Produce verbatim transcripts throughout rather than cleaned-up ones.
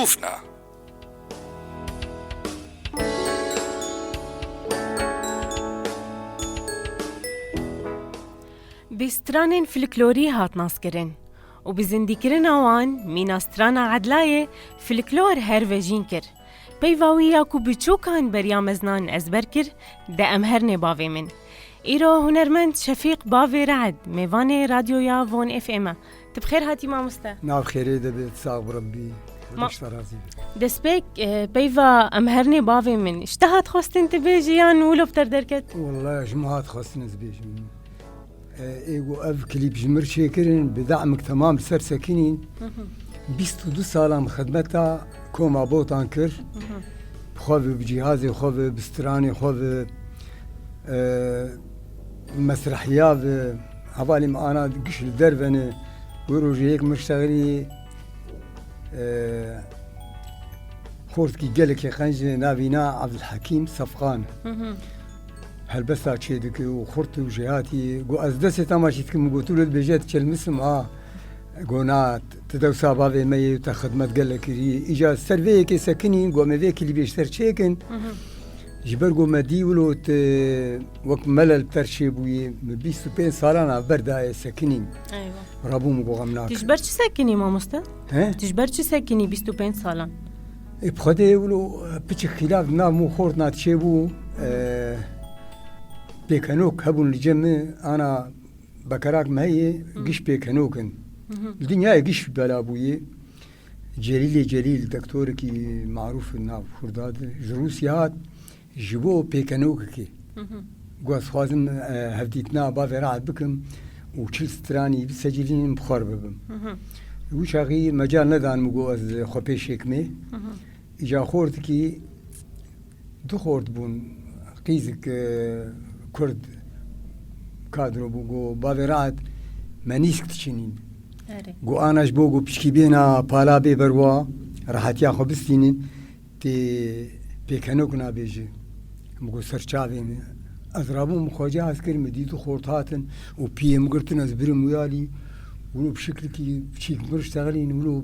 Ûfna. Bi stranên folklorî hat naskirin û bi zindîkirina wan mîna strana Edlayê folklor her vejîn kir. Peyva wî ya ku biçûkan beriya meznan ezber kir, de em hernê bavê min. Îro hunermend Şefîq Bavê Re'd, mêvanê radyoya Von F M e. Tu bi xêr hatî mamoste. Nav xêrê de bê, sax bi Rebbî. Ma- Xwedê ji te razî be. Destpêk, e, peyva em hernê bavê min. Ji te hat xwestin tu bêjî yan wilo bi te derket? Wallahî ji min hat xwestin ez bêjim. E, ê ku ev klîp ji mir çêkirin, bi demek temam li ser sekinîn. Hı hı. Bîst û du salan bi xidmeta koma Botan kir. Hı hı. Bi xwe ve, bi cîhazê xwe ve, bi stranê xwe ve, e, mesrehiya ve, hevalê min ana giş li derve ne. Wê rojê yek mir ştexilî, e, xortkî gelekî qenc e, navîna Abdulhekîm Sefqan. Hı hı. Helbesta çêdike û xurt û jêhatî. Got, ez destê te maçî dikim, got, tu li dibêje diçelmisim, ha. Got, na, tu dewsa bavê me yê, te xidmet gelek kirî. Îca ser vê yekê sekinîn, got, me vê klîbê ji te re çêkin. Hı hı. Ji ber got me dî wilo tu wek mele li te re çêbûyî, min bîst û pênc salan av ber dayê sekinîn. Eywa. Rabûm got, xem nakim. Tu ji ber çi sekinî mamoste? He? Tu ji ber çi sekinî bîst û pênc salan? Ê, bi Xwedê wilo piçek xîlaf di nav min û xortina çêbû, e, pêkenok hebûn li cem min, ana bekerak me heye, hı, giş pêkenok in. Hı hı. Li dinyayê giş bela bûye. Celîlê Celîl, doktorekî marûf nav Kurda de, ji Rûsya hat, ji bo pêkenokekê. Hı hı. Got, ez xwazim, e, hevdîtina bavê Re'd bikim û çil stranî bisecilînim, bi xwe re bibim. Hı hı. Wî çaxî mecal nedan min, got, ez xwe pêşêkimê. Hı hı. Îca xortikî du xort bûn, qîzik, e, kurd kadro bû, got, bavê Re'd, me nîsk diçinîn. Erê. Got, ana ji bo, got, piçkî bêna pala bê berwa, rehetiya xwe bistînin. Tê pêkenok nabêje. Min got, ser çavê min. Ez rabûm, min xwe cihaz kir, min dî du xort hatin û piyê min girtin, ez birim wî alî. Wilo bi şiklikî biçîk mir ştexilîn, wilo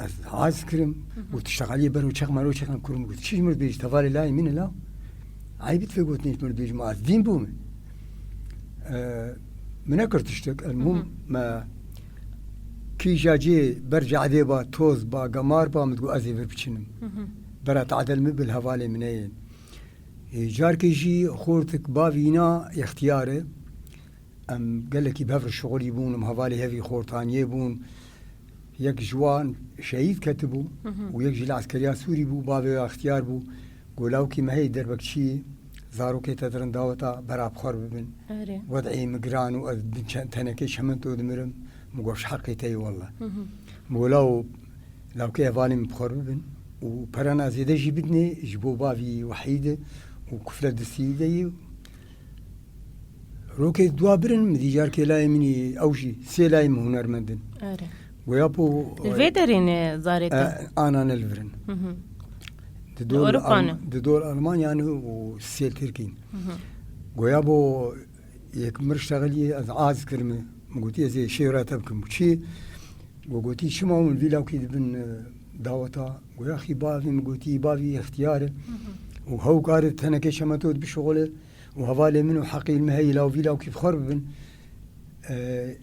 ez hez kirim. Hı hı. Got, tu ştexeliyê ber û çex mero çex em kurim. Got, çi ji mir dibêjî, tevalê layê min e la. Eyb e tu vê gotinê ji mir dibêjî, ma ez dîn bûme. E, min nekir tiştek. El muhim, hı hı, me kîja cê ber cadê ba, toz ba, gemar ba, min digot ez ê vir biçinim. Hı hı. Bera tadel min bil hevalê min ê. Ê, carkê jî xortik bavîna extiyar e. Em gelekî bi hev re şixulî bûn, em hevalê hevî xortaniyê bûn. Yek ji wan şehîd ketibû, hı hı, û yek jî li eskeriya Sûrî bû, bavê wê extiyar bû. Got, lawkî me heye derbekçî, zarokê te dirin daweta bera bi xwe re bibin. Erê. Wed'ê min giran û ez bin çe-, tenekê çemento dimirim. Min got, ji heqê te yê welle. Hı hı. Min got, law, lawkê hevalê min bi xwe re bibin û perana zêde jî bidinê ji bo bavî Wehîdê û kufle distî de yê. Rokê dua birin, min dî carkê layê min î, ew jî sê layê min hunermend in. Erê. Goya po, li vê derê ne zarê te? E, ana ne li vir in. Hı hı. Di dor Ewropa Alm-, ne? Di dor Almanya ne û sê li Tirkî ne. Hı hı. Goya bo yek mir ştexiliyê ez az kirime. Min gotî ez ê şêwra te bikim. Çi? Go gotî çima hûn vî lawkî dibin, e, daweta? Goya xî bavî min gotî, bavî extiyar e. Hı hı. Û hewkar e tenekê çemeto dibişixule. Û hevalê min û heqî min heyî law vî lawkî bi xwe re bibin. E,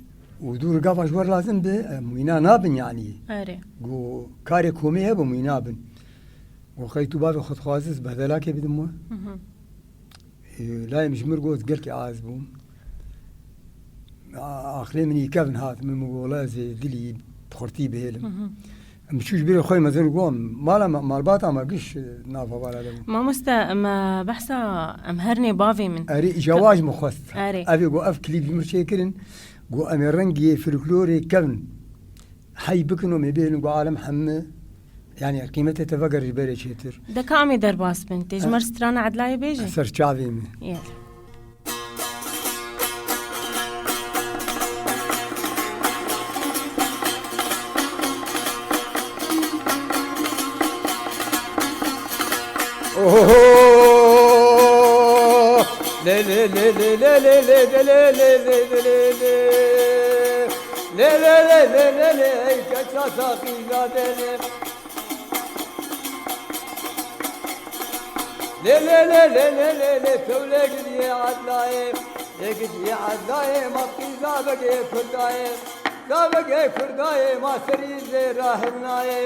û dû rigava ji we re lazim be, e, mîna nabin yanî. Erê. Got, karê komê hebe mîna bin. Got, qey tu bavê xwe dixwazî ez bedelakê bidim we? Hı hı. E, layê min ji mir got, gelkî aciz bûm. A-, aqilê min î kevn hat, min, min got, wela ez ê dilî bi xurtî bihêlim. Hı hı. Em çû ji birê xwe mezin got, mala me, malbata me giş, e, nav hevala de bû. Mamoste, em, e, behsa em hernê bavê min. Erê, îca wa ji min xwest. Erê. Ev ê got, ev klîp ji min çêkirin. Got, em ê rengê folklorê kevn hey bikin û em ê bihêlin, got, alem hemî, yanî qîmetê te veger ji berê çêtir. De ka em ê derbas bin, tê ji me re strana Edlayê bêjî? Ser çavê min. Yel. Oho! Le, le, le. Lê lê lê lê lê lê, ey keça saqî zadê lê. Lê lê lê lê lê lê lê, tewlê gidiyê edlayê. Lê gidiyê edlayê, ma qîza vegê kurdayê. Zavegê kurdayê, ma serî zê rahilnayê.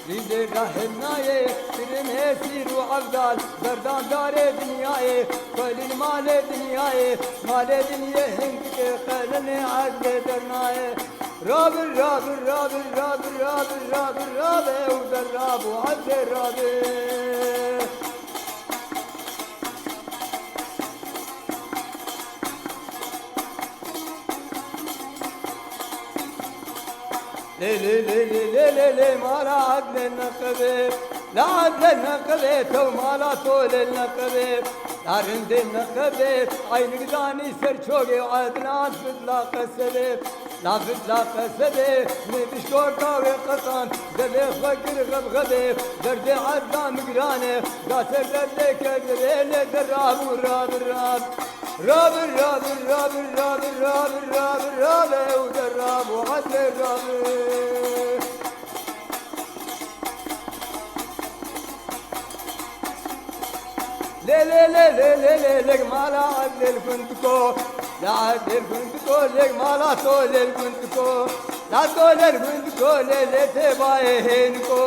Rîzê rahilnayê, kirinê sîr û evdal, berdandarê dinyayê, xwelîn malê dinyayê, malê dinyê hindikê, qelinê edlê dernayê. Rabir, rabir, rabir, rabir, rabir, rabir, rabe û derrab û edlê rabe. Lê lê lê lê lê lê lê, mala edlê neqibê. La edlê neqibê, tew mala tolê neqibê. La rindê neqibê, eynik danî ser çogê, edlan fidla qesebê. La fidla qesebê, nêvişkorta wê qesan, devê xwe kir xebxebê. Derdê edla migranê, da ser derdê kerdibê, lê derrab û rab rab. Rabir, rabir, rabir, rabir, rabir, rabir, rabe û derrab û edlê rabe. Lê lê lê lê lê lê, lêk mala edlê li gundiko. La edlê li gundiko, lêk mala tolê li gundiko. La tolê li gundiko, lê lê têbayê hêniko.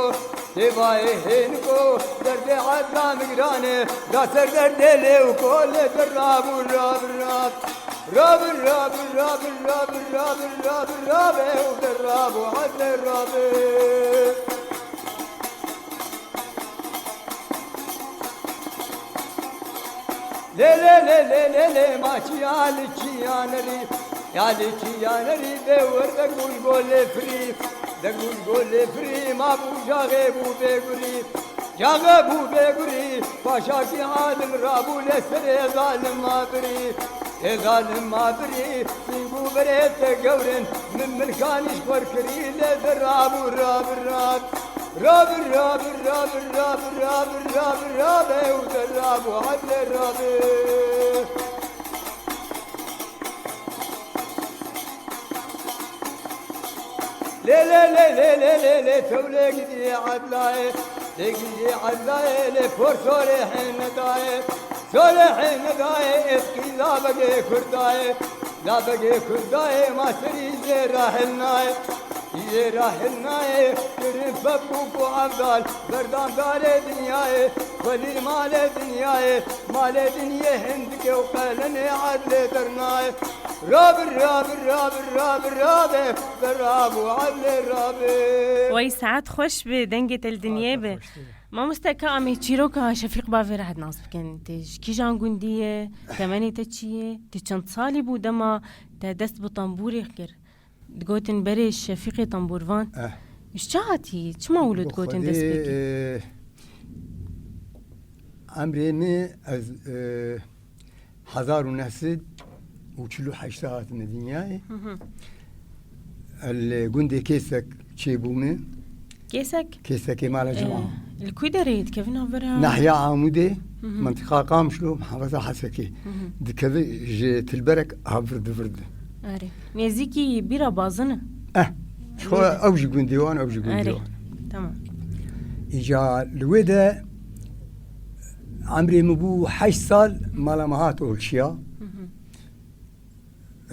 Têbayê hêniko, derdê edla migranê, da ser derdê lê û kolê, derrab û rab rab. Rabir, rabir, rabir, rabe û derrab û edlê rabe. Lê lê lê lê lê lê, ma çiya li çiya nerî, ya li çiya nerî, bê wir degûj go lê firî, degûj go lê firî, ma bû caxê bû bê gurî, caxê bû bê gurî, paşakî alim rabû lê serê zalim ma birî, ê zalim ma birî, sîng û berê te gewrin, min milkanî ji xwe kirî, lê derrab û rab rab. Rabir, rabir, rabir, rabe û derrab û edlê rabe. Lê lê lê lê lê lê lê, tewlê gidiyê edlayê. Lê gidiyê edlayê, lê por sorê hênedayê. Sorê hênedayê, êtqî labegê kurdayê. Labegê kurdayê, ma serî zê rahilnayê. Yê rahil nayê, kirin pepûk û evdal, berdandarê dinyayê, xwelîr malê dinyayê, malê dinyê hindikê û qelenê edlê dernayê. Rabir, rabir, rabir, rabir, rabe, derrab û edlê rabe. Wey saet xweş be, dengê te li dinyê be. Mamoste, ka em ê çîroka Şefîq Bavê re nas bikin. Te ji kîjan gundî ye? Temenê te çi ye? Tu çend salî bû dema te dest bi tembûrê kir? Digotin berê Şefîqê Tembûrvan. Eh. Ji çi hatî? Çima wilo Bi digotin Xwedê, destpêkê? eh, emrê min ez, eh, hezar û neh sed û çil û heşt hatime dinyayê. Hı hı. El gundê Kêsek çêbûme. Kêsek? Kêsekê mala Cuma. Ee, li ku derê dikevin navbera? Nahya Amûdê, Hı hı. Mentiqa Qamişlo, muhafeza Hesekê. Hı hı. Dikeve ji Tilberek ha vir di vir di. Erê. Nêzîkî bîra bazin e? Eh. Ji xwe Lê de. Ew jî gundê wan, ew jî gundê Erê. Wan. Tamam. Îca li wê de emrê min bû heşt sal, mala me hat Olşiya. Hı hı.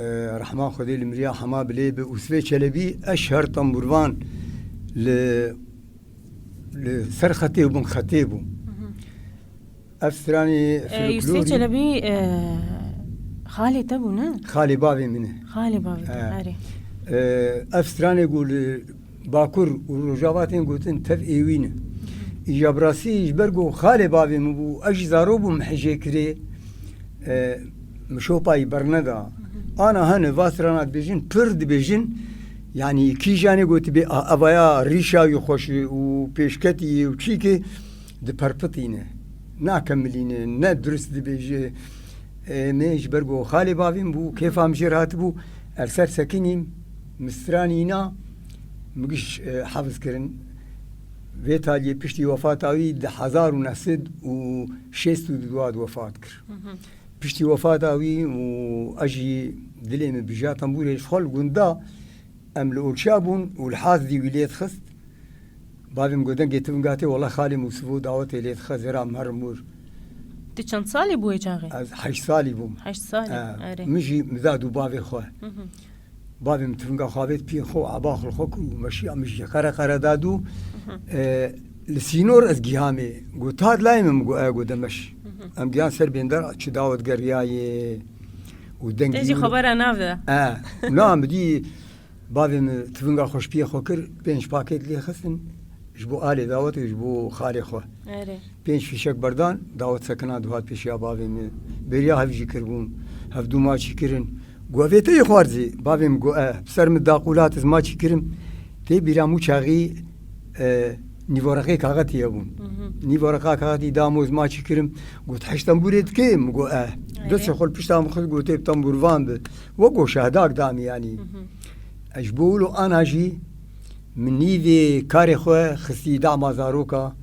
E, rehma Xwedê li miriya hema bilê bi Ûsvê Çelebî, eşher tembûrvan li, li ser xetê û bin xetê bû. Hı hı. Ev stranê E, Yusuf folklorî Çelebî, e, xalê te bû, ne? Xalê bavê min e. Xalê bavê te, E, erê. E, ev stranê ku li Bakur û Rojava tên gotin tev êwî ne. Îja bi rastî ji ber ku xalê bavê min bû, ez jî zaro bûm hejê kirê, e, min şopayî berneda. Ana hene va strana dibêjin, pir dibêjin, yanî kîjanê gotibê, a, evaya rîşa wî xweş û pêşketî û çîkê diperpitîne. Nakemilîne, ne durist dibêje. E, me ji ber ku xalê bavê min bû, kêfa min jê re hatibû, ez ser sekinîm, min stranî îna, min giş, e, hefiz kirin. Vê taliyê piştî wefata wî di hezar û neh sed û şêst û dua de wefat kir. Hı hı. Piştî wefata wî û ez jî dilê min bija tembûrê ji xwe li gunda, Em li Olşa bûn û li Haz dî wî lê dixist. Bavê min got, dengê tivinga tê, wela xalê Mûsivo dawetê lê dixe, zêra em herin mûr. Tu çend salî bû wê çaxê? Ez heşt salî bûm. Heşt salî, E, erê. Min jî min da dû bavê xwe. Hı hı. Bavê min tivinga xwe avêt piyê xwe, eba xwe li xwe kir û meşiya min jî qere qere da dû. Hı hı. E, li sînor ez gihamê. Got, "Tad layê min?" Min got, "E." Got, "Demeş." Hı hı. Em gihan ser bêndar, çi dawet geriyayê û dengî Te jî wilo. Xebera nave. E, na, min dî Bavê min tivinga xwe ji piyê xwe kir, pênc pakêt lê xistin, ji bo alê dawetê, ji bo xalê xwe. Erê. Pênc fîşek berdan, dawet sekina dihat pêşiya bavê min. Bêriya hev jî kirbûn, hevdû maçî kirin. Got, "Vê te yê xwarzî?" Bavê min got, "E." Bi ser min da qûlat, ez maçî kirim. Tê bîra min çaxî, e, nîvoreqê kaxetî hebûn. Hı hı. Nîvoreqa kaxetî da min, ez maçî kirim. Got, "Heş tembûrê dikê?" Min got, "E." Erê. Destê xwe li pişta min xist, got, "Tê bi tembûrvan bi." Wek ku şehdak da min, yanî. Hı hı. Ez ji bo wilo ana jî min nîvê karê xwe xistî dema zaroka,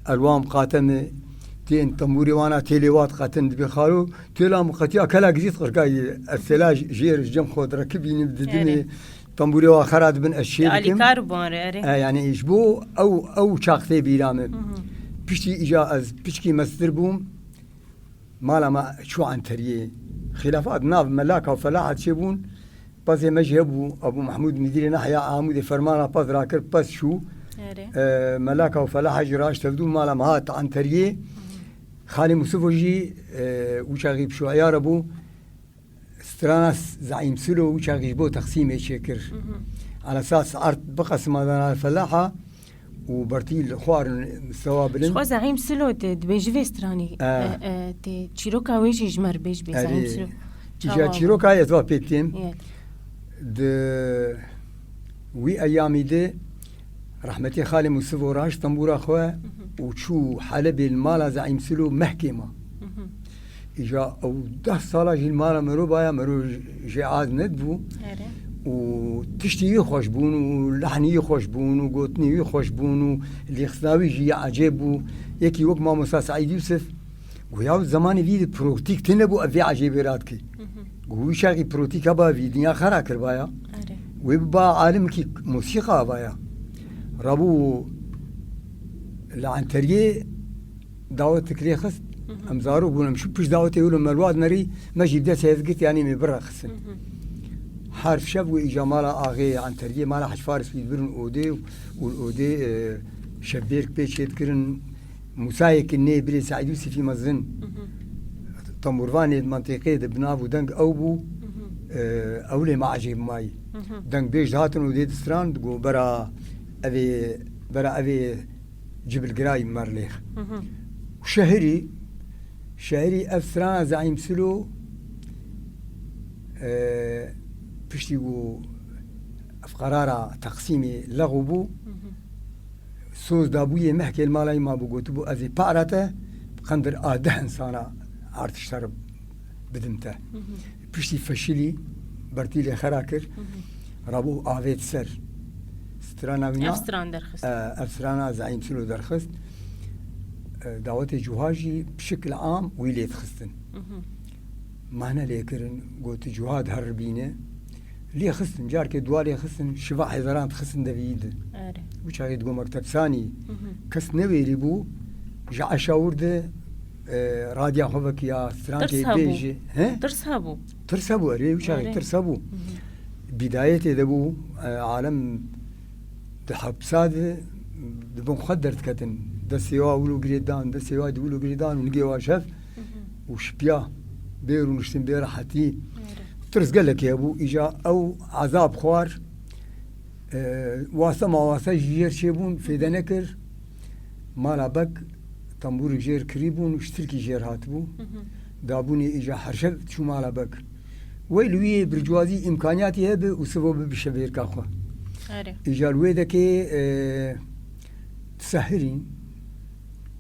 elwan qate min, tên tembûrê wana têlê wat qatin dibê xalo, têla min qetiya kela gizît qirkayî, ez têla jêr ji cem xwe direkibînim, didimê, Erê. Tembûrê wa xera dibin, ez çê dikim. Alîkar bûn re, erê. E, yanî ji bo ew, ew çax tê bîra min. Hı hı. Piştî îca ez piçkî mestir bûm, mala me çû Enteriyê. Xîlafat nav Melaka û Felaha çêbûn. Pezê me jî hebû, Ebû Mehmûd Mîdîrê Nahya Amûdê fermana pez rakir, pez çû. Erê. E, Melaka û Felaha jî raşt hevdû, mala me hat Enteriyê. Xalê Mûsifo jî, e, wî çaxî bi şoeyara bû. Strana Zeîm Silo wî çaxî ji bo Texsîmê çêkir. Mhm. Ala esas erd biqesima dana Felaha û bertî li xwarin mistewa bilind. Ji xwe Zeîm Silo te dibêjî vê stranî, E. e, e, tê çîroka wê jî ji me re bêj bê Erê. Zeîm Silo. Îja çawa çîroka ez va pê têm. Yek. Di wî eyamî de rehmetê xalê Mûsivo raşt tembûra xwe Mhm. û çû Helebê li mala Zeîm Silo mehkê ma. Mhm. Îja ew deh sala jî li mala mero baya, mero jê az nedibû. Erê. Û tiştî wî xweş bûn û lehnî wî xweş bûn û gotinî wî xweş bûn û lêxistina wî jî ya ecêb bû. Yekî wek mamosta Seîd Yûsif, got, "Ya zemanê vî de protîk tune bû, ev vê ecêbê radikê." Mhm. Got, "Wî çaxî protîk heba, vî dinya xera kirbaya." Erê. Wê biba alimekî mosîqa avaya. Rabû li Enteriyê dawetik lê xist. Mhm. Em zarok bûn, em çû pişt dawetê wilo me li wa dinerî, me jî bi destê hev girt, yanî me birexistin. Mhm. Her şev wê îja mala axê Enteriyê, mala Hec Faris wî dibirin odê û li odê, e, şevbêrk pê çêdikirin. Mûsayekî nê birê Seîd Yûsifî mezin, Mhm. tembûrvanê di mentiqê de bi nav û deng ew bû, Mhm. e, ew lê me ecêb mayî. Mhm. Dengbêj dihatin û dê distran, digot, "Bera evê, bera evê cibilgirayî merlêx." Mhm. Şehirî, şehirî ev strana Zeîm Silo, e, piştî ku ev qerara Teqsîmê lexw bû, Mhm. soz dabûyê mehkê li mala wî mabû, gotibû, "Ez ê para te bi qendir a deh insana artişta re bidim te." Mhm. Piştî feşilî, bertî lê xera kir, Mhm. rabû avêt ser. Strana wî Ev na-, stran derxist. e, ev strana Zeîm Silo derxist. E, dawetê cuha jî bi şikil am wî lê dixistin. Mhm. Mane lê kirin, got, "Cuha di her bîne." Lê xistin, carkê dua lê xistin, şiva hêzaran dixistin devî de. Erê. Wî çaxê digo mektebsanî, Mhm. kes newêrî bû, ji eşawir de, e, radya xwe vekiya, strankê Tirs hebû. bêjê. He? Tirs hebû. Tirs hebû, erê, wî çaxê Erê. tirs hebû. Mhm. Bîdayetê de bû, e, alem di hepsa de, di bin xwe derdiketin. Destê wa wilo girê dan, destê wa di wilo girê dan û nigê wa şev Mhm. û şipiya bê rûniştin bê rehetî. Erê. Tirs gelekê hebû, îja ew ezab xwar, e, wasa mawasa ji jêr çêbûn, fêde nekir. Mala bek tembûrek jêr kirîbûn û ştirkî jêr hatibû. Mhm. Dabûnê îja her şev çû mala bek. Wey li wî yê bircwazî îmkaniyatî hebe û sivo bibi şevêrka xwe. Erê. Îja li wê dekê, e, disehirîn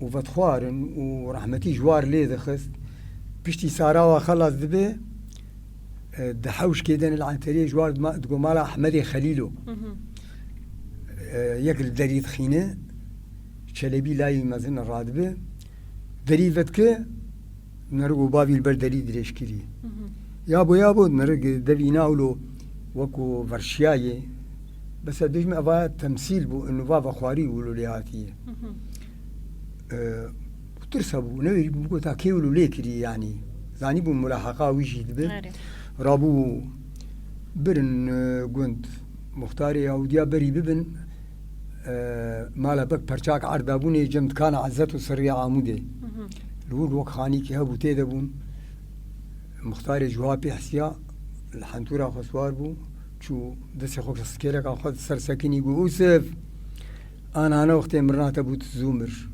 û vedixwarin û rehmetî ji war lê dixist. Piştî sarawa xelas dibe, e, di hewşkê de li Enteriyê ji war dima-, digo mala Ehmedê Xelîlo. Mhm. E, yek li derî dixîne, Çelebî layî mezin radibe. Derî vedike, nerig û bavî li ber derî dirêj kirî. Mhm. Yabo, yabo, nerig devî nawlo wekû verşiyayê, Bes ez bêjim eva temsîl bû, û va vexwarî wilo lê hatiye. E, tirsa bû, newêrî bû, bigota kê wilo lê kirî, yanî. Zanî bû mulaheqa wî jî dibe. Erê. Rabû birin, e, gund. Muxtarê Yahûdiya berî bibin, e, mala bek perçak erd dabûnê cem dikana Ezet û Serriya Amûdê. Li wir wek xanîkî hebû tê de bûn. Muxtarê Cuha pê hesiya, li hentûra xwe siwar bû, çû destê xwe kêleka xwe ser sekinî, got, Ûsif, anane wextê mirina te bû tu zû mir.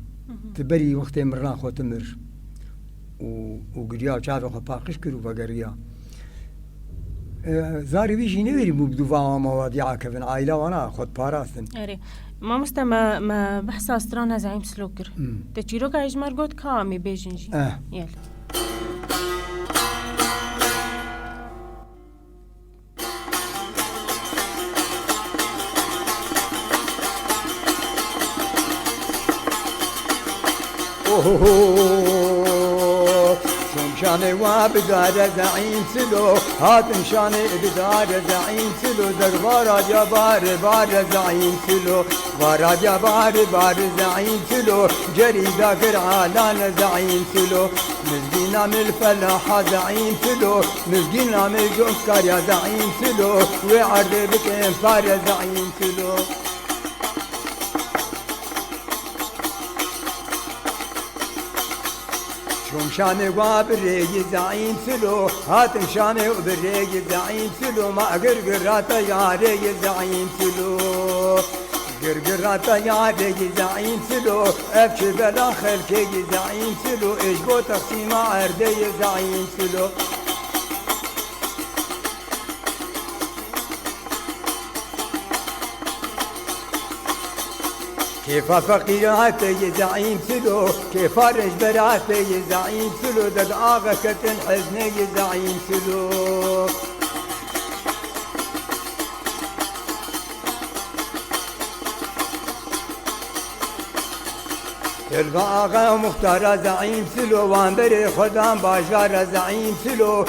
Tu berî wextê mirina xwe tu mir. Û, û giriya û çavê xwe paqij kir û vegeriya. E, zarê wî jî newêrî bû bi dûva wan wadîa kevin, aîla wana xwe diparastin. Erê. Mamoste, me, me behsa strana Zeîm Silo kir. Hmm. Te çîroka ji me re got ka em ê bêjin jî. Eh. Yel. Ohoho. Çûm şamê wa bidare Zeîm Silo, hatim şamê bidare Zeîm Silo, dek vara diya bare bare Zeîm Silo, vara diya bare bare Zeîm Silo, cerî dakir alane Zeîm Silo, mizgîna mil felaha Zeîm Silo, mizgîna mil cokariya Zeîm Silo, wê erdê bikin pare Zeîm Silo. Çûm şamê wa bi rêyî Zeîm Silo, hatim şamê û bi rêyî Zeîm Silo, ma girgirata yarê yî Zeîm Silo. Girgirata yarê yî Zeîm Silo, ev çi bela xelkê yî Zeîm Silo, ê ji bo texsîma erdê yî Zeîm Silo. Kêfa feqîra te yê Zeîm Silo, kêfa rêjbera te yê Zeîm Silo, deg axe ketin heznê yê Zeîm Silo. Telva axe û muxtara Zeîm Silo, wan berê xwe dan bajara Zeîm Silo.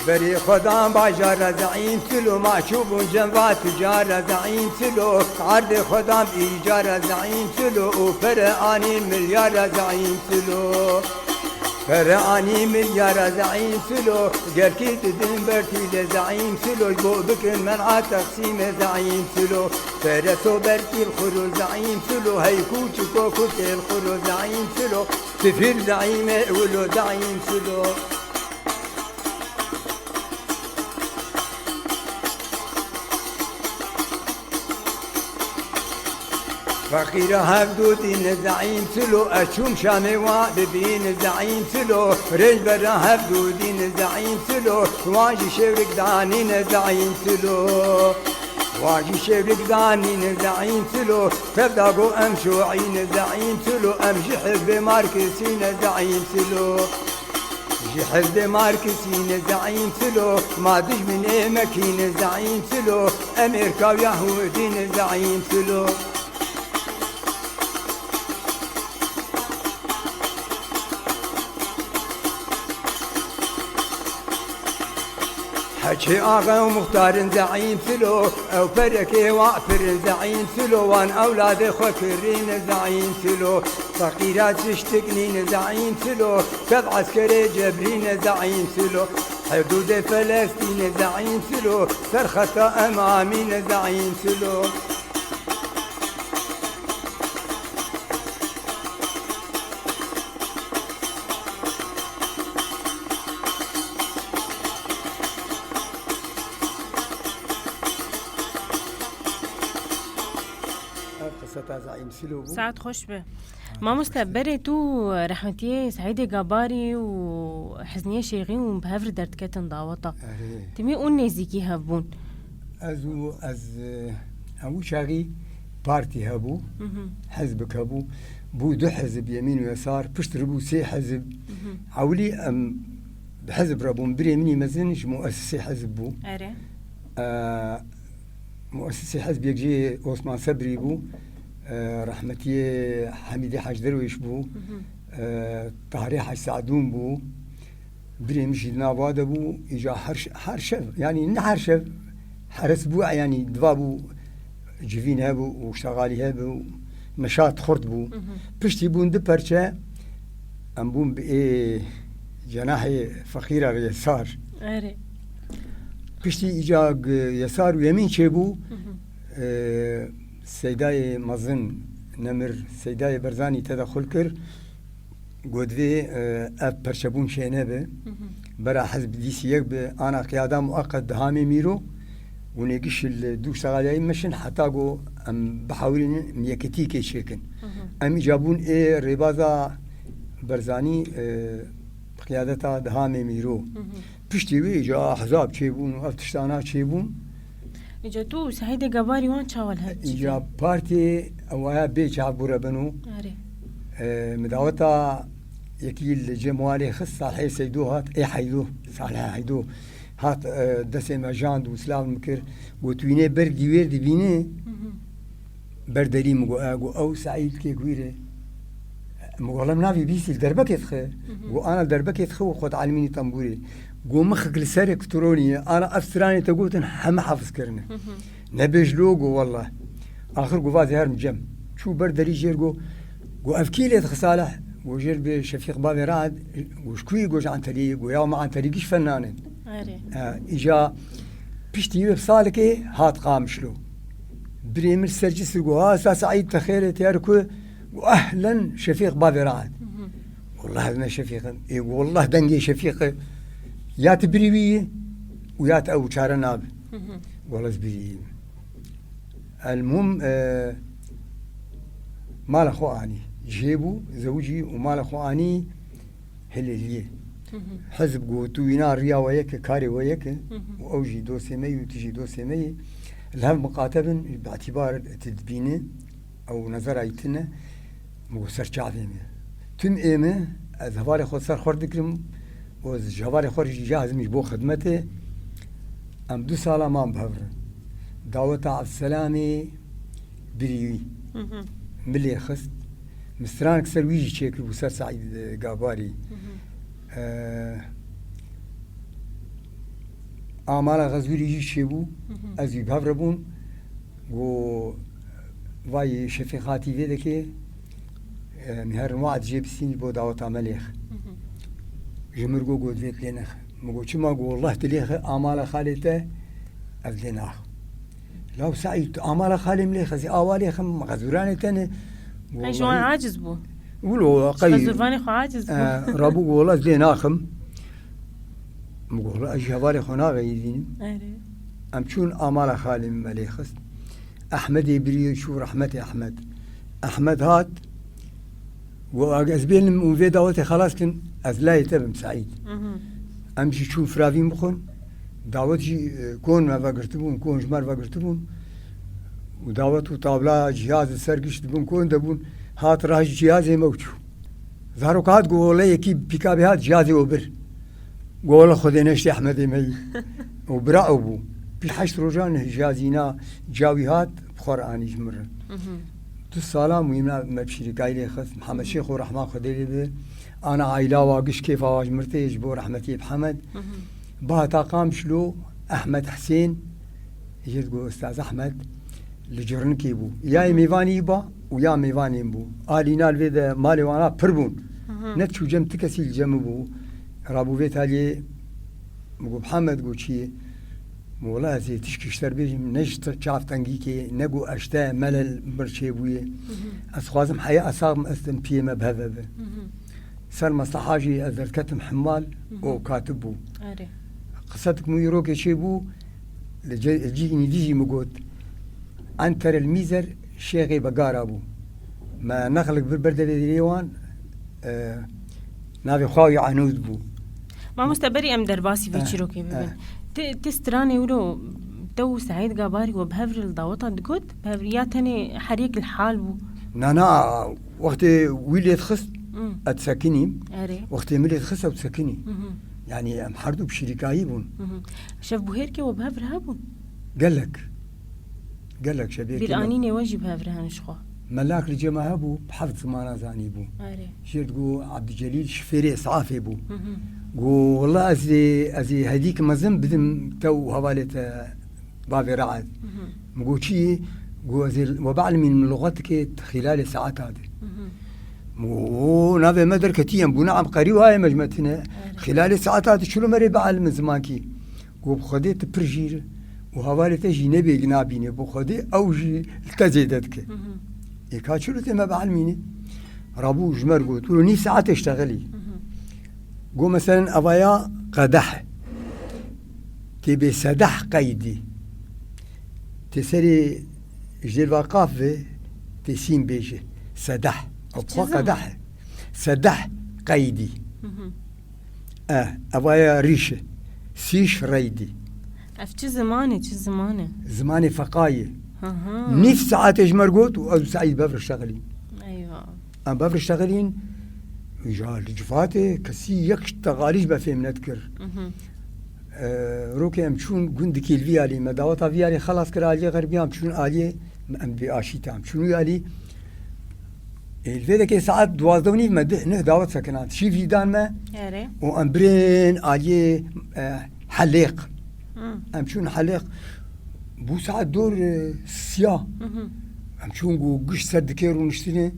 Berî xwedan bajara Zeîm Silo, ma çûbûn cem va tijara Zeîm Silo, erdê xwedan îcara Zeîm Silo, û pere anî milyara Zeîm Silo. Pere anî milyara Zeîm Silo, gelkî didin bertî lê Zeîm Silo, ji bo bikin men'a texsîmê Zeîm Silo. Pere so bertî xuro Zeîm Silo, hey kûçiko ku têl xuro Zeîm Silo, tifîr Zeîmê wilo Zeîm Silo. Feqîra hevdû dîn Zeîm Silo, ez çûm şamê wa bibîn Zeîm Silo, rêjbera hevdû dîn Zeîm Silo, wan jî şewrik danîn Zeîm Silo. Wan jî şewrik danîn Zeîm Silo, tevda go em şuîn Zeîm Silo, em ji hizbê Marksîn Zeîm Silo. Ji hizbê Marksî ne Zeîm Silo, ma dijminê me kî ne Zeîm Silo, em êrka û Yahûdî ne Zeîm Silo. Heçê axe û muxtarin Zeîm Silo, ew perekê wa pirin Zeîm Silo, wan ewladê xwe kirîne Zeîm Silo. Feqîra tiştik nîne Zeîm Silo, tev eskerê cebrîne Zeîm Silo. Hevdûdê Felestîne Zeîm Silo, ser xeta em amîne Zeîm Silo. Ev qiseta Zeîm Silo bû. Saet xweş be. Mamoste, berê tu rehmetiyê Seîdê Gabarî û Hezniyê Şêxî û bi hev re derdiketin daweta. Erê. Timî û nêzîkî hev bûn. Ez û ez, e, ew çaxî partî hebû, Mhm. hizbik hebû. Bû du hizb, Yemîn û Yesar, piştre bû sê hizb. Mhm. Ewilî em bi hizb re bûn. Birê min î mezin ji muesisê hizb bû. Erê. E, muesisê hizb yek jê Osman Sebrî bû. E, rehmetiyê Hemîdê Hec Derwêş bû. Mhm. E, Tahrê Hec Sadûn bû. Birê min jî di nava de bû, îca her ş-, her şev, yanî ne her şev, heris bû, yanî diva bû, civîn hebû û ştegalî hebû, neşat xurt bû. Hı hı. Piştî bûn du perçe, em bûn bi ê cenahê feqîra re yesar. Erê. Piştî îca g-, yesar û yemîn çêbû, Hı hı. e, Seydayê mezin nemir, Seydayê Berzanî tedexul kir. Got vê, e, ev perçebûn çêne be. Hı hı. Bera hizb dîsî yek be, ana qiyada mueqet dihamê mîro. Hûn ê giş li dû ştegaliyayî meşin heta ku em bihewirînin em yekitîkê çêkin. Hı hı. Em îca bûn ê rêbaza Berzanî, e, qiyadeta dihamê mîro. Hı hı. Piştî wê îca ahzab çêbûn û ev tiştana çêbûn. Îca tu û Seîdê Gabarî wan çawa li hev Îca çêkir? Partî ewaya bê çav bûre beno. Erê. E, min daweta yekî li cem walê xist, Salihê Seydo hat, ê Heydo, Salihê Heydo hat, e, destê me jand û silav min kir. Got, wînê ber dîwêr dibîne, Hı hı. ber derî min got, e, got, ew Seîd kêk wî re. Min got, lem navî bîsî li derbekê dixe. Hı hı. Got, ana li derbekê dixe û xwe dielimînî tembûrê. Got, mixik li serê kutronî ye, ana ev stranê te gotin heme hefiz kirine. Hı hı. Nebêj lo, got, wellah. Axir got, vazê herim cem. Çû ber derî jêr got, got, ev kî lê dixe Salih? Got, jêr bi Şefîq bavê Raed. Got, ji ku yî? Got, ji Anterî. Got, ya me Anterî giş fennan in. Erê. E, îca piştî wê bi salikê hat Qamişlo. Birê min ser cisir got, ha, sa Seîd te xêr e, te yar ku? Got, ehlen Şefîq bavê Raed. Hı hı. Wallah ez ne Şefîq im. Ê, wallah dengê Şefîq e. Ya tu birî wî yî û ya tu ew çare nabe. Hı hı. Wallah ez birî yî. Elmuhim, e, mala xwe anî. Cihê bû, zewicî û mala xwe anî Hilêliyê. Hı hı. Hizb got, tu wîna riya we yek e, karê we yek e. Hı hı. Û ew jî dostê me yî û tu jî dostê me yî. Li hev miqate bin, bi îtîbar tu dibîne, ew nezera yî tune. Min got, ser çavê me. Tim ê me, ez hevalê xwe ser xwe dikirim û ez ji hevalê xwe jî cihazim ji bo xidmetê. Em du sala man bi hev re. Daweta Evselamê birî wî. Hı hı. Min lê xist. Min stranek ser wî jî çêkiribû, ser Seîd, e, Gabarî. Hı hı. E, a mala Xezûrî jî çêbû. Hı hı. Ez wî bi hev re bûn. Got, vay Şefîq hatî vê dekê, e, em herin wa ez jê bistîn ji bo daweta me lêx. Hı hı. Ji mir got, got vê lê nexe. Min got, çima? Got, wallah tu lêxe, a mala xalê te ez lê naxim. Law Seîd, tu a mala xalê min lêxe, ez ê awa lêxim, Xezûranê te ne. Qey ji wan aciz bû. Wilo, qey Xezûrvanê xwe aciz bû. E, rabû got, wallah ez lê naxim. Min got, wallah ez jî hevalê xwe naxeyidînim. Erê. Em çûn a mala xalê min me lê xist. Ehmedê birî çû rehmetê Ehmed. Ehmed hat, got, ez bêlim û vê dawetê xelas kin, ez layê te bim Seîd. Mhm. Em jî çûn firavîn bixwin. Dawet jî, e, kon me vegirtibûn, kon ji me re vegirtibûn. Û dawet û tabla, cihaz li ser giş dibûn, kon debûn. Hat raj cihazê me û çû. Zarok hat, got, wele yekî pîkabê hat, cihazê we bir. Got, wele Xwedê neştê Ehmedê me yî. Û bira ew bû. Pî heşt rojan cihazîna cawî hat, bi xwe re anî ji min re. Mhm. Du sala mûyîna me bi şirîkayî lê xist. Mihemed Şêxo rehma Xwedê lê be. Ana aîla wa giş kêfa wa ji mir tê ji bo rehmetiyê Mihemed. Mhm. Ba heta Qamişlo, Ehmed Hisên, jê digot Ustaz Ehmed, li Curnikê bû. Ya yê mêvanî ba û ya mêvanên bû. Alî nal vê de malê wana pir bûn. Mhm. Ne çû cem ti kesî li cem bû. Rabû vê taliyê, min got, Mihemed, got, çi ye? Min, wela ez ê tişkî ji te re bêjim, ne ji te çav tengîkê, ne got ez ji te melel mir çêbûye. Mhm. Ez xwazim heya esabim estin piyê me bi hev ve. Mhm. Ser mesleha jî ez derketim Himmal, Mhm. o katib bû. Erê. Qisetik min wî rokê çêbû, li ce-, cihînî dî jî min got, Enteril Mîzer şêxê Begara bû. Me nexlik bir ber devê dîrê wan, e, navê xwe wî Enûd bû. Mamoste, berî em derbasî vê Eh, çîrokê bibin. eh. Ti, ti stranê wilo te û Seîd Gabarî we bi hev re li daweta digot? Bi hev re ya tenê her yek li hal bû? Na, na, wextê wî lê dixist, Hmm. ez disekinîm. Erê. Wextê min lê dixist, ew disekinî. Mhm. Yanî em her du bi şirîkayî bûn. Mhm. Şevbûhêrkê we bi hev re hebûn? Gelek. Gelek şevbêrkê me. Bîranînê we jî bi hev re hene ji xwe? Melak li cem me hebû, bi heft zimana zanîbû. Erê. Jê re digot Ebdîcelîl, şifêrê Îsafê bû. Mhm. Got, "Wela ez ê, ez ê hedîk mezin bidim te û hevalê te bavê Re'd." Min got, "Çi?" Got, "Ez ê we bielmînim luxetike xîlalê saeta de." Min got, "O, navê me derketî, em bûne ebqerî, wayê me ji me tine. Xîlalê saeta de çilo me rê bielmin zimankî." Got, "Bi Xwedê tu pir jîr û hevalê te jî ne bêgina bîne, bi Xwedê ew jî li te zêde dike." Ê ka çilo tê me bielmînî? Rabû ji me re got, "Wilo nîv saetê ştexilî." Got, "Meselen, evaya qedeh e. Tê bê sedeh qeydî. Tê serê ji dêr va qaf ve, tê sîn bêje. Sedeh." Ew Çi xwe zim- qedeh e. Sedeh qeydî. E, evaya rîş e. Sîş reydî. Ev çi zimanê, çi zimanê? Zimanê feqayê. Aha. Nîv saetê ji me re got û ez û Seîd bev re şexilîn. Eywa. Em bev re şexilîn, ja li civatê kesî yek teqalî ji me fêm nedikir. E, rokê em çûn gundikî li vî alî, me daweta vî alî xelas kir, aliyê xerbî em çûn aliyê, em vî aşî te em çûn wî alî. Ê, li vê dekê saet duwazdeh û nîv me, dih, neh dawet sekinand. Şîvî dan me Erê. Û em birên aliyê, e, Helêq. Hı. Em çûn Helêq. Bû saet dor, e, siya. Hı hı. Em çûn ku giş ser dikê rûniştine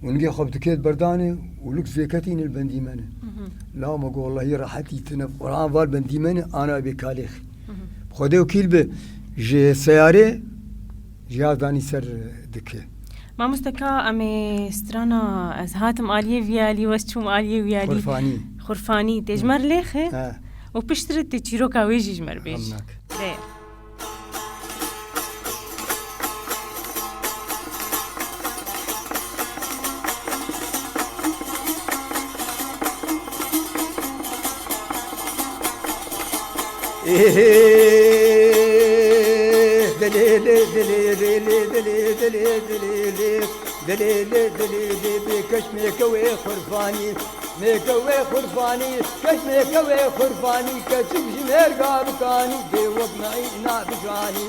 û nigê xwe bi dikê berdanê û lik zêketîne li bendî me ne. Hı hı. La me got, "Wellahî rehetî tine, Quran val bendî me ne, ana bê kalêx." Hı hı. Xwedê wekîl be, ji seyarê Cihaz danî ser dike. Mamoste ka em ê strana ez hatim aliyê vî alî, wez çûm aliyê wî alî. Xurfanî. Xurfanî. Tê ji me re lêxe? He. Û piştre tê çîroka wê jî ji me re bêjî. Hemnak. Lê. Êhê, dilê lê, dilê lê, dilê, dilê, dilê, dilê lê. Dilê lê, dilê lê, bê keç mêke wê xurfanî. Mêke wê xurfanî, keç mêke wê xurfanî. Keçik ji mêrga bikanî, bê wek meîna bicanî.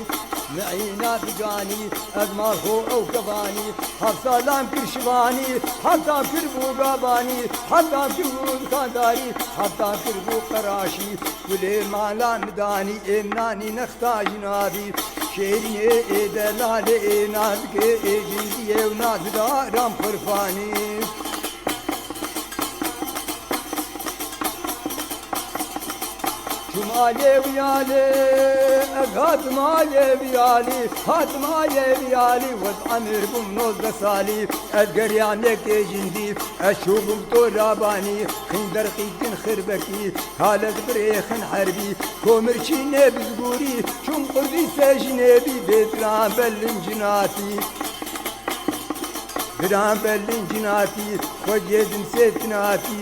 Meîna bicanî, ez mal xwe ew kevanî. Heft salan kir şivanî, heftan kir bû gavanî. Heftan kir bû dikandarî, heftan kir bû qeraşî. Kulê mala min danî, ê min nanî nexta jinavî. Şêrînê ê delalê ê nazikê ê jindiyê û nazidaran xurfanî. Çûm alê wî alê, ez hatim alê wî alî, hatim alê wî alî, wez emir bûm nozdeh salî, ez geriyam yekê jindî, ez çûbûm to rabanî, xîn derqîtin xirbekî, Halet birêxin herbî, komirçî nêbizgûrî, çûn qurdî sejinê bî, bê diran belin cinatî. Diran belin cinatî, xwecê din sê tinatî.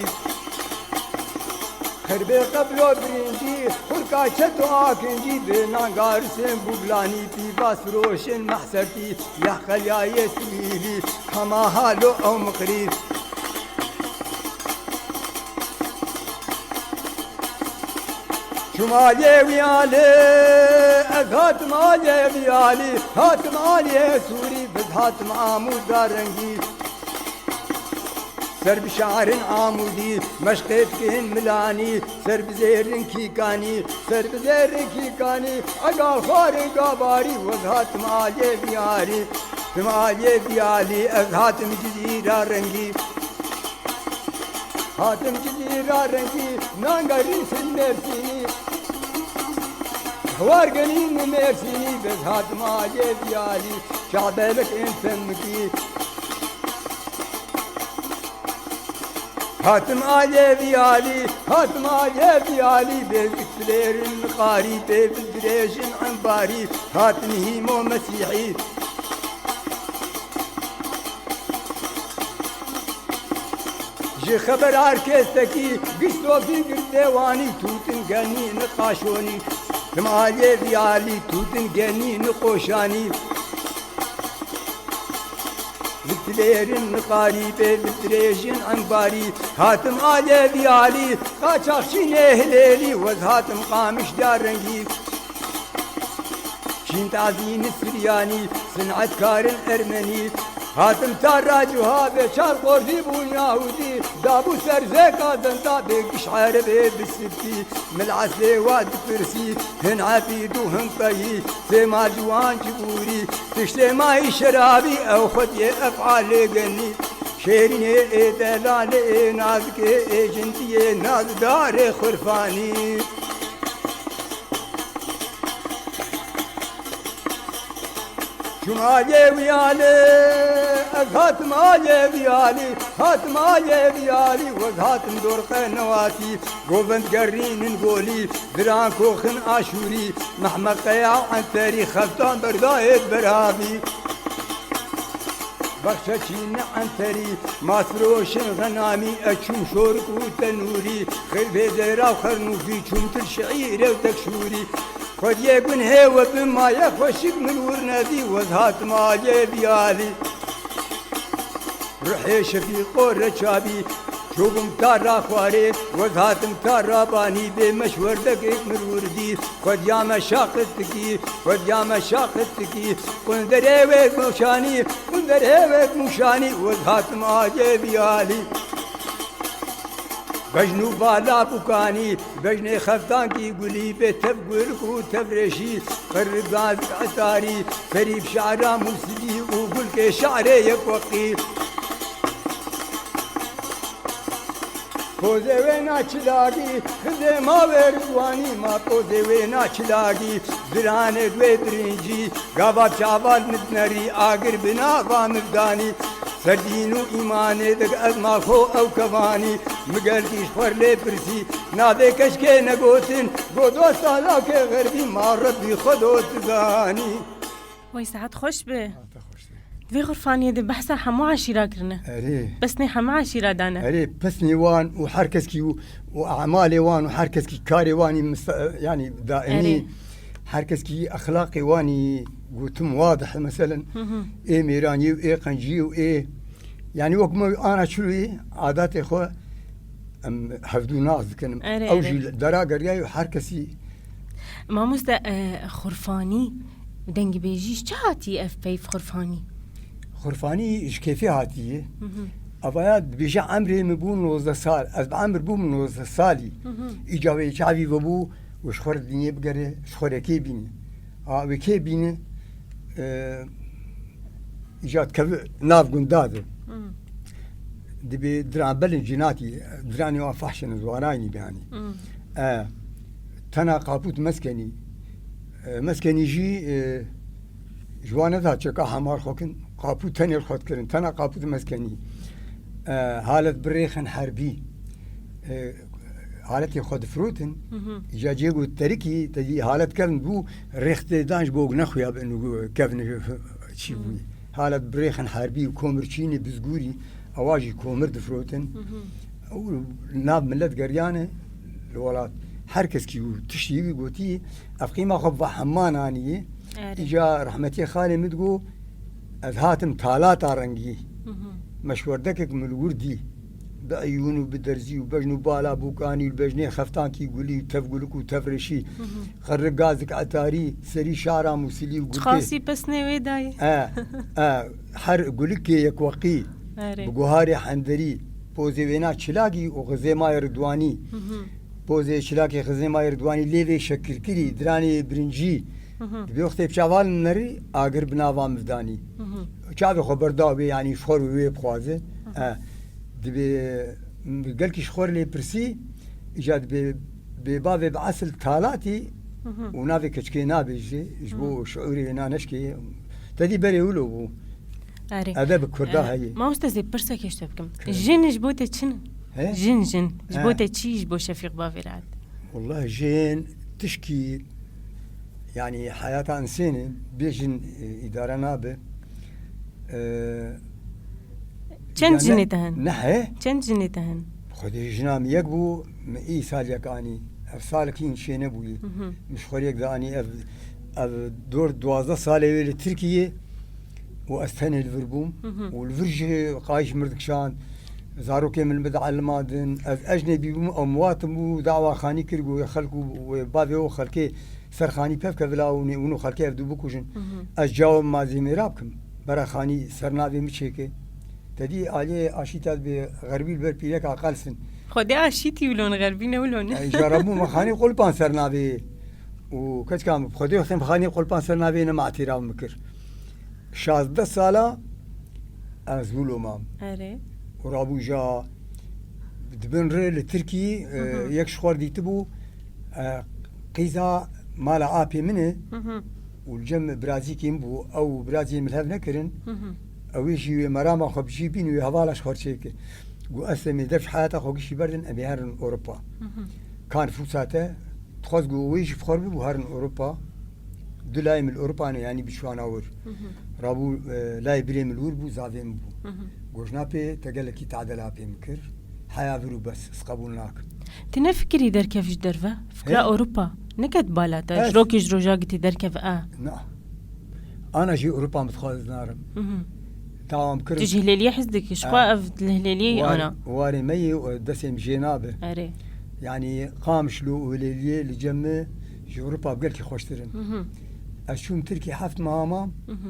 Xirbê qeblo birincî, xurka çeto akincî, bê nangarisên bûblanî, pîva firoşên mehsertî, yahqeliyayê sivîlî, hema halo ew miqrî. Çûm aliyê wî alê, ez hatim aliyê wî alî, hatim aliyê Sûrî, biz hatim Amûda rengî. Ser bi şarin Amûdî, meşqê dikin milanî, ser bi zêrin kîkanî, ser bi zêrin kîkanî, egal xwarê gabarî, wez hatim aliyê wî alî, tim aliyê wî alî, ez hatim Cizîra rengî. Hatim Cizîra rengî, nanga rîsin Mersînî. Hewar genîn Mersînî, bez hatim aliyê diyalî, şahbelek ên temkî. Hatim aliyê diyalî, hatim aliyê diyalî, bê ziktirêrin qarî, bê bildirêjin embarî, hatim hîmo mesîhî. Ji xeber arkêstekî, giş sofî girtê wanî, tûtin genî niqaşonî, tim aliyê viyalî, tûtin genî niqoşanî. Li tilêrin niqarî bê, li dirêjin embarî, hatim aliyê viyalî, qaçaxçî nê hilêlî, wez hatim qamiş da rengî. Çîntazîni Siryanî, sinetkarin Ermenî, Hatim ta ra cuha bê çar qorcî bûn Yahûdî, dabû ser zêka zenda bê giş erebê bi sipî. Min eslê wa dipirsî, hin ebîd û hin peyî, sê ma ciwan ci bûrî, tiştê mayî şerabî, ew xwediyê efalê genî. Şêrînê ê delalê ê nazikê ê jindiyê nazdarê xurfanî. Çûm aliyê wî alî, ez hatim aliyê wî alî, hatim aliyê wî alî, wez hatim dorqe newatî, govend gerînin golî, diran koxin aşûrî, mehmeqeya enterî, xeftan berdayê beravî. Bexşeçî ne enterî, masfiroşin xenamî, eçûm şorik û tenûrî, xêrbê zêra û xernûfî, çûm til şiîrê û tekşûrî. Xwediyê gunhê we bi maye xweşik min wir nedî, wez hatim aliyê vî alî. Ruhê şefîqo reçabî, çûbûm ta ra xwarê, wez hatim ta ra banî, bê meşwerdekek min wir dî. Xwediya me şaqitikî, xwediya me şaqitikî, qunderê wê mûşanî, qunderê wê mûşanî, wez hatim aliyê vî alî. Bejn û bala bûkanî, bejnê xeftankî gulî, bê tev gulik û tev reşî, qirr gaz etarî, serî bi şara mûsilî û gulkê şarê yekweqî. Pozê wê na çilagî, xizê ma wê ridwanî, ma pozê wê na çilagî, diranê wê birincî, gava çaval min dinerî, agir bi nava min danî. Serdîn û îmanê dik ez ma xo ew kevanî, mi gelkî ji xwe lê pirsî, navê keşkê negotin, go dosta lakê xerbî, ma Rebbî xwe do dizanî. Wey saet xweş be. Te xweş be. Di vê xurfaniyê de behsa hemû eşîra kirine. Erê. Pesnê hemû eşîra dane. Erê, pesnê wan û her keskî û, û emalê wan û her keskî karê wan î mista-, yanî daîmî. Erê. Her keskî exlaqê wan î gotim wadih, meselen, Hı hı. ê mêraniyê û ê qenciyê û ê, yanî wek me ana çilûyê adatê xwe em hevdû nas dikin. Erê, Ew erê. jî dera geriyayê û her kesî Mamoste, e, xurfanî, dengbêjî, ji çi hatî ev peyv xurfanî? Xurfanî ji kêfê hatiye. Hı hı. Avaya dibêje emrê min bû nozdeh sal. Ez bi emir bûm nozdeh salî. Hı hı. Îca wê çavî vebû û ji xwe re dinyê bigere, ji xwe re kê bîne. A, wê kê bîne? E, îca dikeve nav gunda de. Hı. Dibê diran belin cinatî, diranê wan fahşin, ziwanayî bihanî. Hı. E, tena qapût meskenî. E, meskenî jî, e, ji wan neda çeka hemar xwe kin, qapût tenê xwe dikirin, tena qapût meskenî. E, halet birêxin herbî. E, haletê xwe difirotin. Hı hı. Îca cê got terikî, te dî halet kevn bû, rêx tê dan ji bo nexuya bin û kevn çî Hı. bûyî. Halet birêxin herbî û komir çînî bizgûrî, ewa jî komir difirotin. Hı hı. Û nav millet geriyane li welat. Her keskî û tiştî wî gotî, ev qîma xwe va hemman anî. Erê. Îca rehmetiyê xalê min digo, ez hatim talata rengî. Hı hı. Meşwerdekek min li wir dî. Bi eyûn û bi derzî û bejn û bala bûkanî û bejnê xeftankî gulî û tev gulik û tev reşî. Hı hı. Xerri gazik etarî, serî şara mûsilî û gulkê. Çiqasî pesnê wê dayê. E, e, her gulikê yekweqî, Erê. bi guharê henderî, pozê wêna çilagî û xizê mayê ridwanî. Hı hı. Pozê çilakê xizê mayê ridwanî lêvê şekirkirî, diranê birincî. Hı hı. Dibê wextê bi çaval nerî, agir bi nava mivdanî. Hı hı. Çavê xwe berda wê, yanî ji xwe re wê bixwaze. Hı hı. E, dibê gelkî ji xwe re lê pirsî, îca dibê bê bavê bi esil talatî Hı hı. û navê keçikê nabêjê, ji bo Hı. şiûrê wê naneşkê. Te dî berê wilo bû. Erê. Edeb bi Kurda E, heye. Mamoste, zê pirsek ji te bikim. Kir. Jin ji bo te çi ne? He? Jin, jin. Ji He. bo te çi, ji bo Şefîq bavê re hat? Wallah jin tişkî, yanî heyata insênê bê jin, e, îdare nabe. E, Çend yani jinê te hene? Ne he? Çend jinê te hene? Xwedê jina min yek bû, min î sal yek anî. Ev salek hîn çê nebûyî. Hı hı. Min ji xwe yek de anî ev, ev dor duwazdeh salê wê li Tirkiyê û ez tenê li vir bûm. Hı hı. Û li vir jî qayîş mir dikişand. Zarokê min li min dielimadin. Ez ecnebî bûm, ew miwatim bû, dawa xanî kir, got, xelk û wê bavê û xelkê ser xanî pevke vila û nê, û nû xelkê ev du bikujin. Hı hı. Ez cawa ma zê mêra bikim. Bera xanî ser navê min çêke. Te dî aliyê aşîta bi xerbî li ber pîreka qels in. Xwedê aşîtî wilo ne, xerbî ne wilo ne. Ey, jara bû me xanî qulpan ser navê û keçka min bi Xwedê wextê me xanî qulpan ser navê ne me îtîraf min kir. Şazdeh sala ez wilo mam. Erê. Û rabû ja dibin re li Tirkî, e, Hı hı. yek ji xwe re dîtibû, e, qîza mala apê min e Hı hı. û li cem birazîkê min bû. Ew birazî min li hev nekirin. Hı hı. Ew ê jî wê merama xwe bi cî bîn û wê hevala ji xwe re çêke. Got, ez em ê dev ji heyata xwe gişî berdin, em ê herin Ewropa. Hı hı. Kan fûsate, dixwest got, wê jî bi xwe re bibû herin Ewropa. Du layê min li Ewropa ne, yanî bi çiwana wir. Hı hı. Rabû, e, layê birê min li wir bû, zavê min bû. Hı hı. Got, ji na pê te gelekî tadela pê min kir. Heya vir û bes, ez qebûl nakim. Tu nefikirî derkev ji derve? Fikra He? Ewropa neket bala te? Ez- Ji rokê ji roja gitî derkev a? Na. Ana jî Ewropa min dixwaz narim. Hı hı. Dawam kirin. Tu ji hilêliyê hez dikî? Ji xwe Ha. ev li hilêliyê War- ana. Warê me yê û destê min jê nabe. Erê. Yanî Qamişlo û Hilêliyê li cem min ji Ewropa bi gelkî xweştir in. Hı hı. Ez çûm Tirkî heft meha mam. Hı hı.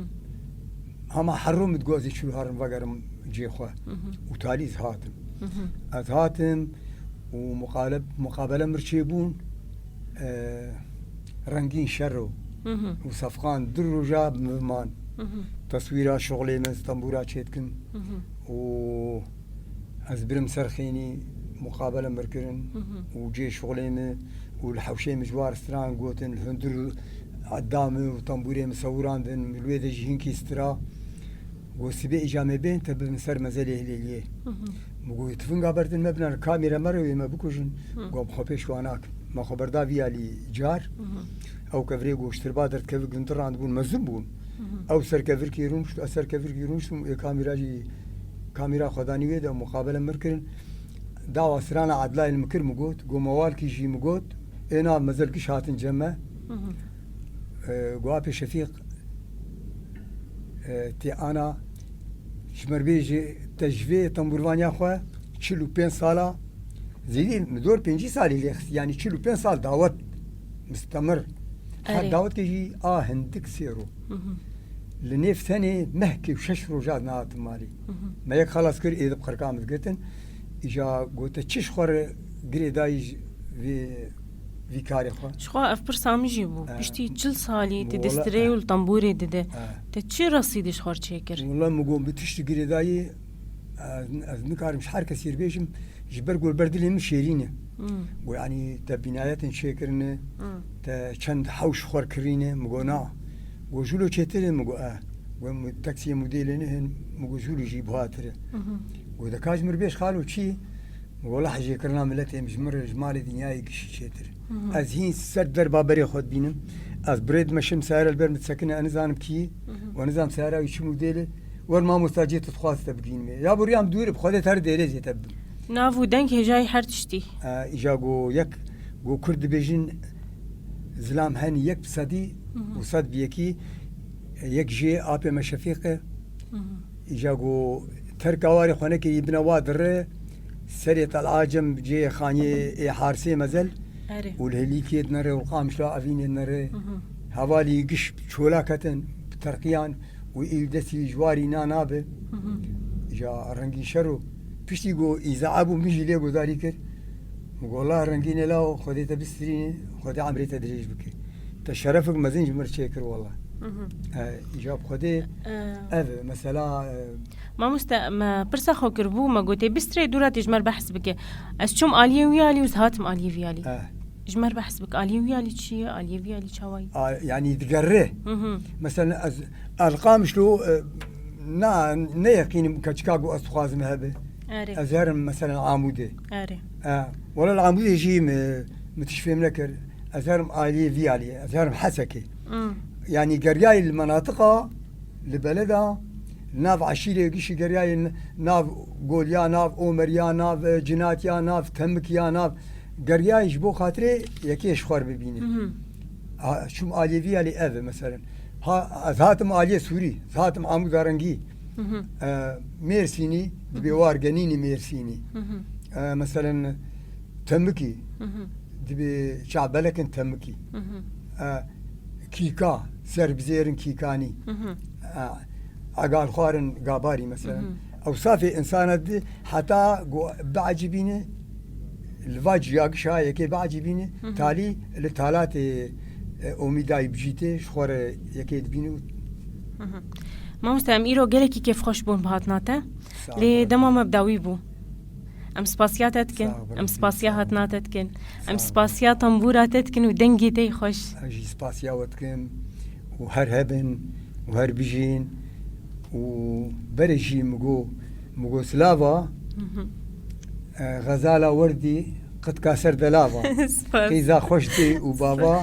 Hema herû min diguhazî çû herim vegerim cihê xwe. Hı hı. Û talî ez hatim. Hı hı. Ez hatim û muqale-, muqabele mir çêbûn, e, Rengîn Şero Hı hı. û Sefqan du roja bi min man. Hı hı. Teswîra şixulê min, stembûra çêdikim. Hı hı. Û ez birim ser xênî, muqabele mir kirin Hı hı. û cihê şixulê min û li hewşeyê min ji war stran gotin, li hundir û edda min û tembûrê min sewirandin, li wê de jî hinkî stira. Got, sibê îca me bên, te bibin ser mezelê Hilêliyê. Hı hı. Min got, tu vinga berdin me binan, kamîra me re wê me bikujin. Hı. Got, xwe pêş wan nakim. Me xwe berda vî alî car. Hı hı. Ew kevirê goştirba derdikevik gundir randibûn, mezin bûn. Hı hı. Ew ser kevirkî rûnişt, ez ser kevirkî rûniştim, ê kamîra jî, kamîra xwe danî wê de muqabele mir kirin. Dawa strana edlayê li min kir, min got, got, mewalkî jî min got, ê nav mezel giş hatin cem me. Hı hı. E, got, apê Şefîq, e, tê ana ji me re bêjî, te ji vê tembûrvaniya xwe çil û pênc sala, zêdî min dor pêncî salî lê xist, yanî çil û pênc sal dawet mistemir. Her Erê. Dawetkê jî a hindik sêro. Hı hı. Li nêv tenê mehkê û şeş roja ez nehatim malê. Hı hı. Me yek xelas kir, êdî bi qirka min digitin. Îja got, te çi ji xwe re girêdayî ji vê, vî karê xwe? Ji xwe ev pirsa min jî bû. Ha. Piştî çil salî tu Wala, destdirê ha. û li tembûrê dide. Ha. Te çi resîdî ji xwe re çêkir? Wala min got, min tiştî girêdayî, ez, ez nikarim ji her kesî re bêjim, ji ber ku li ber dilê min şêrîn e. Hmm. Got, yanî te bînayetin çêkirine, Hmm. te çend hewş xwe kirîne, min got, na. Got, jûlo çêtir e, min got, e. Got, min teksiyê modêlê ne hin, min got, jûlo jî buhatir e. Mhm. Got, de ka ji min re bêj xalo çi? Min got, wela hejêkirina miletê min ji min re ji malê dinyayê gişî çêtir. Mhm. Ez hîn ser derba berê xwe dibînim. Ez birê dimeşim, seyare li ber min disekine, ez nizanim kî, Mhm. we nizanim seyara wî çi modêl e. Wer mamosta cê tu dixwaz te bigihînime. Ya bûriya min dûr e, bi Xwedê te re dêrê zê te bibim. Nav û deng hêjayî her tiştî. E, îja go yek, go Kurd dibêjin zilam henî yek bi sedî Mhm. û sed bi yekî, e, yek jê apê me Şefîq e. Mhm. Îja go terka warê xwe nekirî bine wa dire, serê Tel'a cem cê xaniyê ê Harsê mezel Erê. û li Hilîkê dinere û Qamişla evînê dinere. Mhm. Hevalî giş çola ketin bi terqiyan û î destî ji warî na nabe. Mhm. Ja rengî şer û piştî go îzae bû min jî lê guhdarî kir. Min got, wela rengînê law, Xwedê te bistirîne, Xwedê emrê te dirêj bike. Te şerefek mezin ji min re çêkir wela. Mhm. E, îja bi Xwedê E, ev e, mesela, e, Mamoste, me pirsa xwe kiribû, me gotê, bistirê dûra tê ji me re behs bike. Ez çûm aliyê wî alî û ez hatim aliyê vî alî. e, Ji me re behs bike. Aliyê wî alî çi ye? Aliyê vî alî çawa ye? a, yanî digerre. Mhm. Mesela ez, ez Qamişlo, e, na, ne yeqînim keçika ku ez dixwazim hebe. Erê. Ez herim mesela Amûdê. Erê. E, wela li Amûdê jî mi, mi tişt fêm nekir. Ez herim aliyê vî aliyê. Ez herim Hesekê. Mm. Yanî geriyayî li menatiqa, li beleda, nav eşîrê gişî geriyayî n-, nav Goliya, nav Omeriya, nav, e, Cinatiya, nav Temikiya, nav geriyayî ji bo xatirê yekê ji xwe re bibîne. Mhm. Ha, çûm aliyê vî alî ev e, meselen. Ha, ez hatim aliyê Sûrî, ez hatim Amûda Rengî. Mhm. E, Mêrsînî, dibê war genînî Mêrsînî. Mhm. E, meselen, Temikî, mhm, dibê çavbelekin Temikî. Mhm. E, Kîka, serbizêrin Kîkanî. Mhm. E, egal xwarin gabarî mesela. Ew safê insana di heta go biecibîne, li va ciyagişa yekê biecibîne, talî li talatê, e, omîdayî bicîtê ji xwe re yekê dibîne û Mamoste, em îro gelekî kêfxweş bûn bi hatina te. Sağ ol. Lê dema me bi dawî bû. Em spasiya te dikin. Sağ ol, Em spasiya sağ ol. Hatina te dikin. Em Sağ ol. Spasiya tembûra te dikin û dengê te yî xweş. Ez jî spasiya we dikim û her hebin û her bijîn û berê jî min got, min got silava, e, xezala werdî qitka ser delava. Spas. Qîza xweş dê û bava,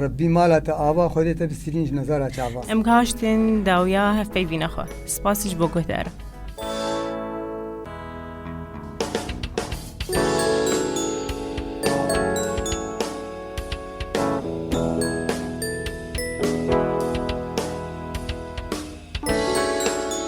Rebbî mala te ava, Xwedê te bistîrîn ji nezara çava. Em gihiştin dawiya hevpeyvîna xwe. Spasî ji bo guhdara.